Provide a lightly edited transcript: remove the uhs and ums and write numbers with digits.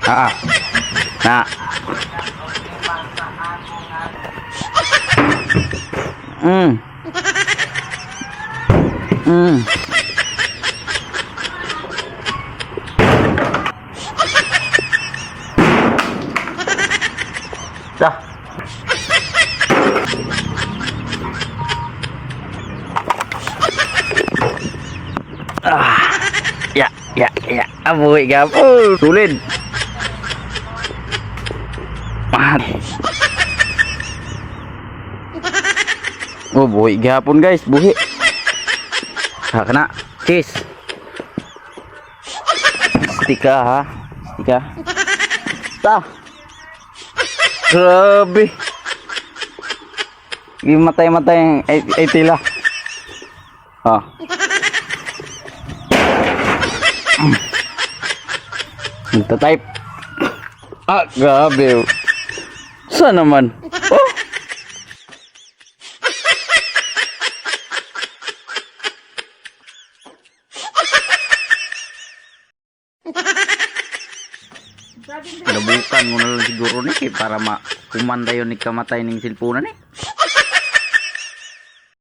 Ah. Ah. Na. Dah. Ah. Ya, ya, ya. Abuhi ka. Oh, solid. Ah. Oh, buhi gihapon, guys, buhi. Ha kana. Cheese. Stika ha. Stika. Ta. Grabe. Gimatay-matay ang ay tila. Ah. Nagta-type. Ah, grabe. Saan naman? Oh! Nabukan mo na lang siguro ni kay para ma kumanda yun ni kamatay ning silpunan eh.